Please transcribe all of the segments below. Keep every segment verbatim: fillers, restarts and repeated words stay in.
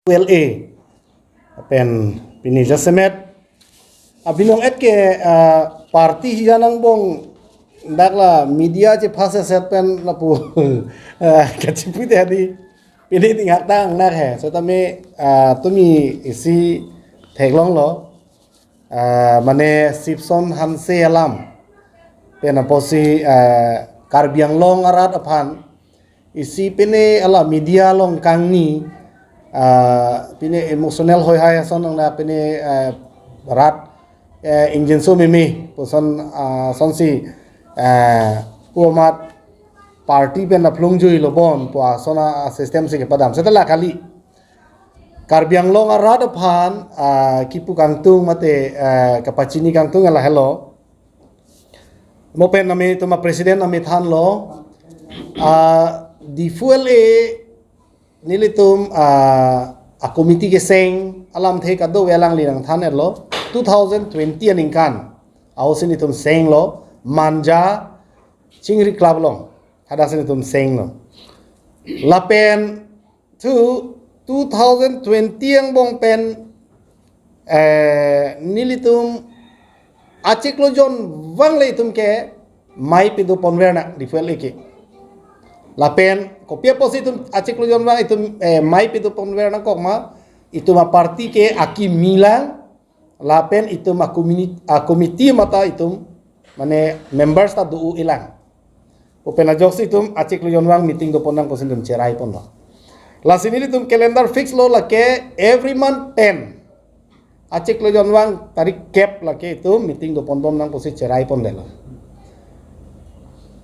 L A pen pini jasemet abinong et ke, ah, party hijan angbong dak la media chephas set pen lapu, ah, kachipu te adi pini tinghak dang nak he. Setame, ah, tumi isi theklonglo, ah, mane Sipson Hanse alam pen apotsi, ah, Karbi Anglong arat aphan isi pine ala media along kangni, ah, pine emotional hoi hai ason nang na pine, ah, rat, eh, ingjinso meme puson, ah, sonsi, ah, pu amat party pen aphlung jui lo bon pu ason a system si kepadam. Seta la kali. Karbi Anglong arat aphan, ah, kipu kangtung mate, ah, kapachini kangtung ala helo. Mo pen nami tuma president nami thanlo, ah, Diphu L A nelitum, ah, a committee keseng alamthe kado-ve alangli nangthan-etlo, two thousand twenty aningkan. Aosi nelitum senglo, Manja Chingri Club along. Hadaksi nelitum senglo. Lapen thu two thousand twenty angbong pen, eh, nelitum achiklo jon vang le itum ke mei pado ponver nang Diphu L A ke. Lapen kopi apotsi itum achiklo jon vang itum, eh, mei pado ponver nangkok ma, itum a party ke akimi lang, lapen itum a communi-, a committee mate itum mane members ta do-o-e lang. Pu pen ajoksi itum achiklo jon vang meeting dopon nang pusi itum cherai ponlo. Lasi nelitum calendar fix lo, lake every month ten achiklo jon vang tarik kep lake itum meeting dopon bom nang pusi cherai ponlelo.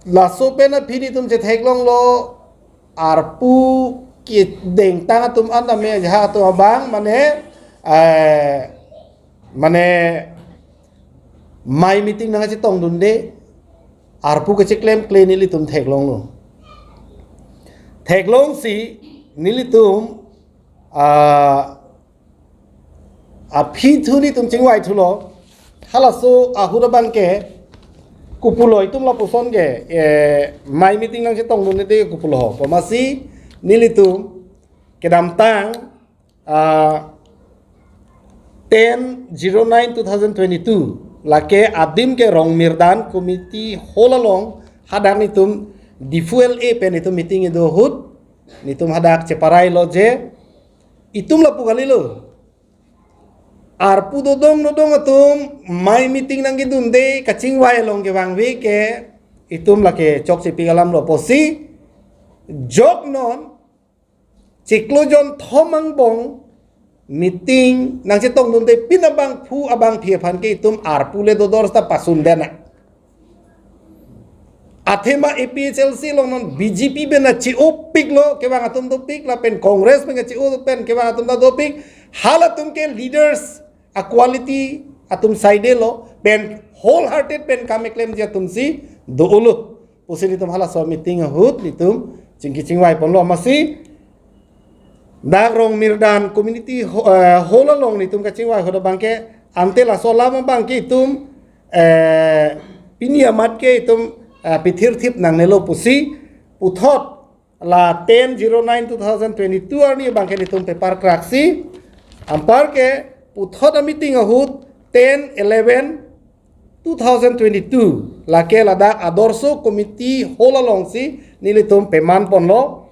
Laso pen aphi nelitum chetheklonglo, arpu kedengtang atum an tame ajahak atum abang mane, eh, mane mei meeting nangchetongdunde, arpu kacheklemkle nelitum theklonglo. Theklongsi nelitum, ah, aphi thu nelitum chingvai thulo. Halaso ahut abang ke kopulo itum lapuson ke, eh, mei meeting nangchetongdunde kopulo ho. Pu amatsi nelitum kedamtang, ah, ten zero nine two thousand twenty-two, lake adim ke Rongmirdan Community Hall along hadak nelitum Diphu L A pen nelitum meeting kedo ahut, nelitum hadak cheparai lo je, itum lapu kalilo. Arpu dodong dodong atum mei meeting nangkedunde kachingvai along kevangve ke itum lake chokchepik alam lo pusi, jok non chiklo jon thom angbong meeting nangchetongdunde pin abangphu abangphi aphan ke itum arpu le dodor ta pasundet nang. Athema A P H L C along non B J P pen na che-opiklo kevang atum dopik, lapen Congress pen na che-o pen kevang atum ta dopik, halatum ke leaders a quality atum saidelo pen wholehearted pen kam keklemji atumsi do-olo. Pusi nelitum halaso meeting ahut nelitum chingki chingvai ponlo amatsi dak Rongmirdan Community Ho-, eh, Hall along nelitum kachingvai ahut abang ke ante laso alam abang ke itum, eh, pini amat ke itum, eh, pithirthip nangnelo pusi puthot la ten zero nine two thousand twenty-two arni abang ke nelitum paper kraksi, anpar ke puthot a meeting ahut ten eleven two thousand twenty-two lake ladak Adorsho Community Hall alongsi nelitum peman ponlo,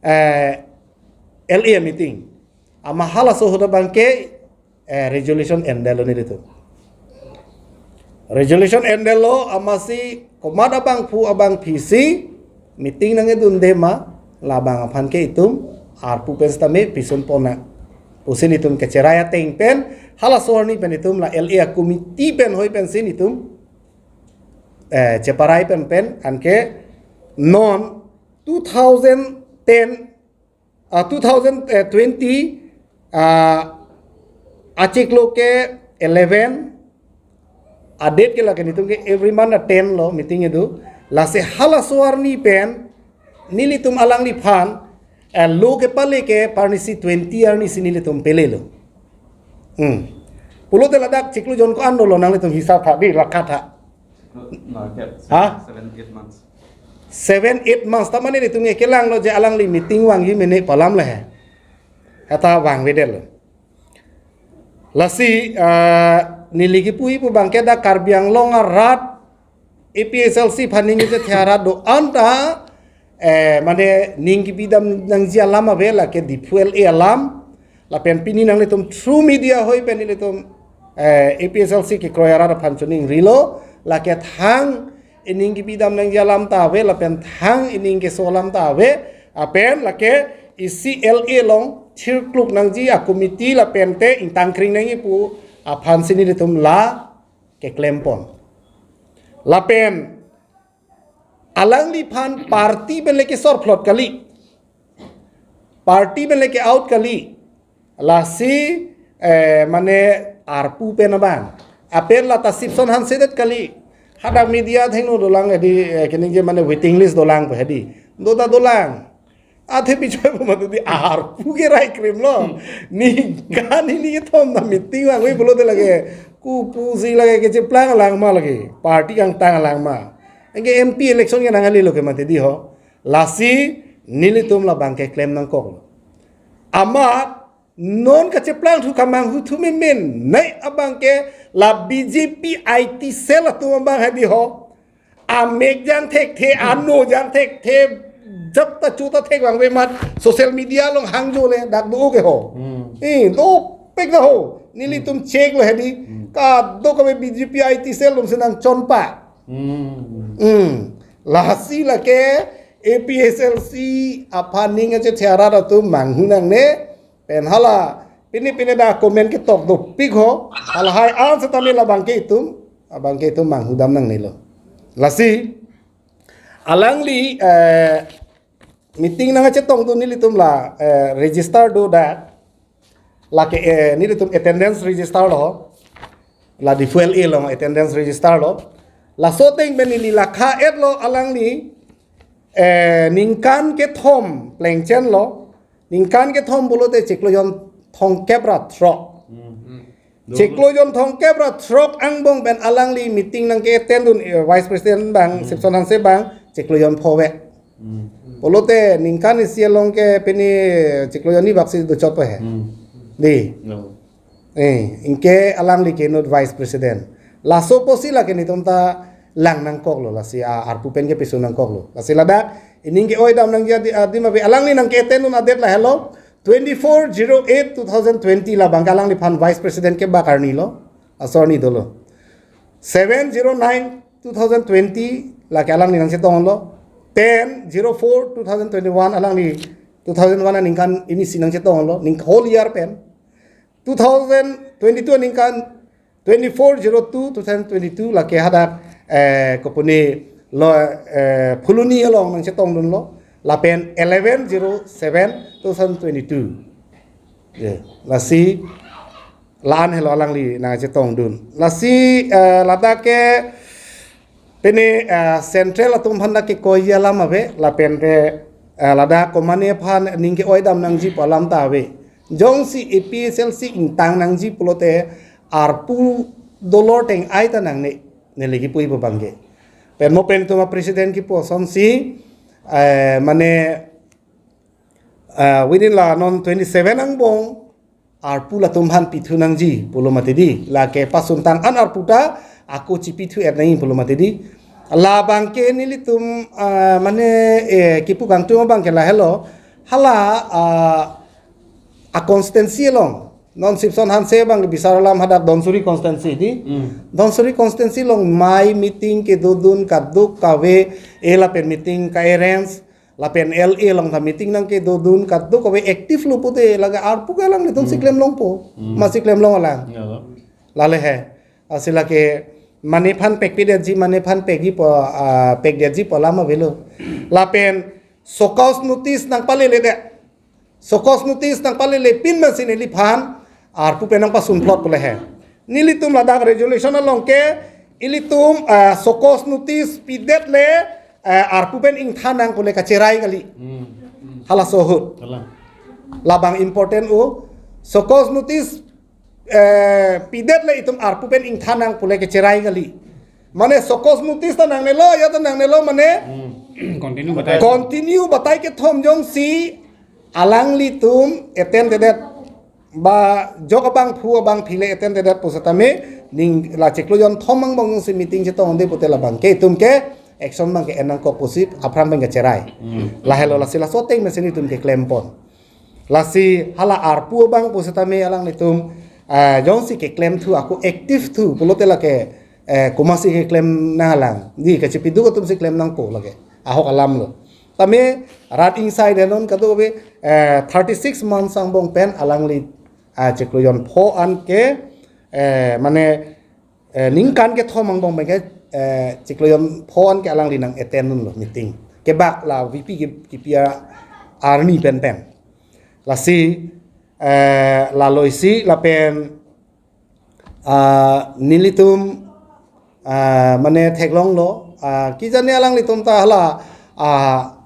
eh, L A meeting. Amat halaso ahut abang ke, eh, resolution endetlo nelitum. Resolution endetlo amatsi komat abangphu abangphisi meeting nangkedunde ma, labang aphan ke itum arpu pen sitame pisun pon nang pusi nelitum kacherai ateng pen halaso arni pen itum la L A committee pen hoi pensi nelitum, eh, cheparai pen pen anke non two thousand ten, ah, two thousand twenty, ah, achiklo ke eleven, a date ke lake nelitum ke every month a ten lo meeting kedo. Lasi halaso arni pen nelitum alangliphan, eh, lo kepale ke parnisi twenty arnisi nelitum pelelo. Hmm. Pulote ladak chiklo jon ko-an dolo nanglitum hisap tha, di lakha tha. No, no, okay. Ha? Seven, eight months. Seven, eight months. Ta mane nelitum ke kelanglo je alangli meeting vangji mene pu alam le he. Heta vangvedetlo. Lasi, ah, neli kipu-i pu abangke dak Karbi Anglong arat A P H L C aphan ning kachethe arat do-an ta, eh, mane ning kepidam nangji alam ave, lake Diphu L A alam. Lapen pini nanglitum through media ahoi pen ilitum, eh, A P H L C kekroi arat aphan choningrilo, lake thang ining kepidam nangji alam ta ave, lapen thang ining keso alam ta ave, lapen lake isi L A along thirkluk nangji a-committee lapen te ingtangkring nangji pu aphansi nelitum la keklempon. Lapen alangliphan party pen le kesor phlot kali. Party pen le ke-out kali. Lasi, eh, mane arpu pen abang. Apel lata Sipson Hanse det kali. Hadak media athengno dolang hedi, eh, keningje mane waiting list dolang pu hedi. Do ta dolang. Athe bichoi pu mati di arpu ke rai krim lo. Ningkan hini kethom ta meeting vangve pulote lake kopusi lake kecheplang alang ma lake. Party kangtang alang ma. Anke M P election ke nangali lo ke mati di ho. Lasi nelitum labang keklem nangkoklo. Amat non kacheplangthu kamanghu thu memen nai abangke la B J P I T cell atum abang hedi ho. Amek jang thekthe, ano jang thekthe, jap ta chu ta thek vangve amat social media along hangjo le dak do ke ho. Hmm. Eh, dopik ta ho. Nelitum check lo hedi. Hmm. Kadokave B J P I T cell atumsi nangchonpa. Hmm. Hmm. Lasi lake A P H L C aphan ning kachethe arat atum manghu nangne, pen hala pine pine dak comment ketok dopik ho, halahai an setame labangke itum, abangke itum manghudam nangnelo. Lasi alangli, eh, meeting nangkachetongdun nelitum la, eh, register do dak, lake, eh, nelitum attendance register lo, la Diphu L A along attendance register lo. Laso ateng pen neli lakha-etlo alangli, eh, ningkan kethom plengchenlo, ningkan kethom pulote chiklo jon thomkep ra throk. Hmm. Chiklo jon thomkep ra throk angbong pen alangli meeting nangke-attend dun, eh, Vice President abang, Hmm. Sipson Hanse abang, chiklo jon pho ave. Hmm. Pulote ningkan isi along ke pini chiklo jon ni baksi dochot pu he. Hmm. Di. No. Eh, anke alangli ke inut Vice President. Laso apotsi lake nelitum ta lang nangkoklo, lasi a arpu pen kepiso nangkoklo. Lasi ladak ining ke-oidam nangji adi-, adim ave, alangli nangke-attend dun a-date lahelo, twenty-four zero eight two thousand twenty labangke alangliphan Vice President kebak arni lo, aso arni dolo. Seven zero nine two thousand twenty lake alangli nangchetonglo. Ten zero four two thousand twenty-one alangli two thousand one aningkan inisi nangchetonglo, ning whole year pen. Two thousand twenty-two aningkan twenty-four zero two two thousand twenty-two lake hadak, eh, kopune lo, eh, Phuloni along nangchetongdunlo. Lapen eleven zero seven two thousand twenty-two. Ya, lasi la-an helo alangli nangchetongdun. Lasi, eh, ladak ke pini, eh, central atum aphan dak kekoiji alam ave, lapen te, eh, ladak komane aphan ning ke-oidam nangji pu alam ta ave. Jongsi A P H L C ingtang nangji pulote arpu dolor teng-ai ta nangne, neli kipu-i pu abangke. Pen mo pen itum a-president kipu asonsi, eh, mane, eh, within la non twenty-seven angbong, arpu latum aphan pithu nangji pulo mati di, lake pasuntang an arpu ta ako chipithu-et nangji pulo mati di. Labangke nelitum, ah, mane, eh, kipu kangtung abangke lahelo, hala, ah, a-constituency along, non Sipson Hanse abang bisar alam hadak Dhansiri constituency di. Hmm. Dhansiri constituency along mai meeting kedodun kadokave, eh, lapen meeting ka-arrange, lapen L A along ta meeting nangkedodun kadokave active lo pute, lake arpu ke alanglitum Hmm. si klemlongpo. Hmm. Masi klemlong alang. Ya, lo. Lale he. Lasi lake mane aphan pekpidetji, mane aphan pekji pu, ah, pekdetji pu alam avelo. Lapen show cause notice nangpalele det. Show cause notice nangpalele pin masi neliphan arpu pen nangpasun phlot pule he. Nelitum ladak resolution along ke ilitum, ah, show cause notice pidet le, eh, arpu pen ingthan nang pule kacherai kali. Hmm. Halaso ahut. Kalang. Labang important o. Show cause notice, eh, pidet le itum arpu pen ingthan nang pule kacherai kali. Mane show cause notice ta nangnelo, ya ta nangnelo mane Hmm. Continue batai. Continue batai kethom jongsi alanglitum attend tedet ba jok abangphu abangphi le attend tedet pusitame ning la chiklo jonthom angbong si meeting chetongde pute labang ke itum ke action abang ke en nangkok pusi aphrang abang ke cherai. Lahelo lasi laso ateng mesen itum keklem pon. Lasi hala arpu abang pusitame alanglitum ah, jongsi keklem thu ako active thu pulote lake eh, komatsi keklem nanglang. Di kachipiduk atum si klem nangpo lake. Ahok alam lo. Tame rat ingsai denon kadokave eh, thirty six months angbong pen alangli ah, chiklo jonpho an ke eh, mane eh, ningkan kethom angbong pen ke eh, chiklo jonpho an ke alangli nang attend lo meeting. Kebak la V P ke K P R arni pen pen. Lasi eh, lalo isi lapen ah, nelitum ah, mane theklonglo ah, kijane alanglitum ta hala ah,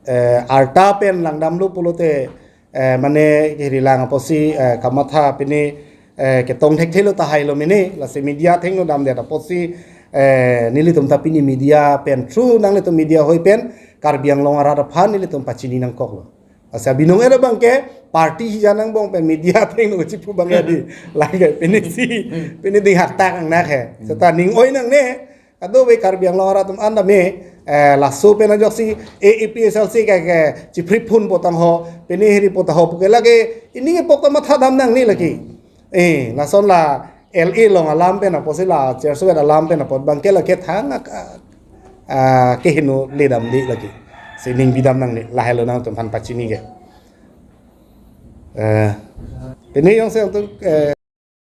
eh, arta pen langdamlo pulote eh, mane kiri lang apotsi eh, kamatha pini eh, ketong thekthelo tahai lo mene lasi media thengno damdet apotsi eh, nelitum ta pini media pen through nanglitum media hoi pen Karbi Anglong arat aphan nelitum pachini nangkoklo. Asa binong era abang ke party hijan angbong pen media thengno chipu abang ya di. Lake pini si pini ding haktak angnak he. Seta ning oi nangne kadokave Karbi Anglong arat atum an tame eh, laso pen ajoksi A A P H L C ke ke chipri phun potang ho pini hiri potang ho puke lake ini ke pok ta matha dam nangne lake. Eh, lason la L A along alam pen apotsi la Chersuet alam pen apot abang ke lake thang ak- ah, kehingno ledam di lake. Si ning bidam nangne lahelo nangtum aphan pachini ke. Eh, pini jongsi nangtum eh,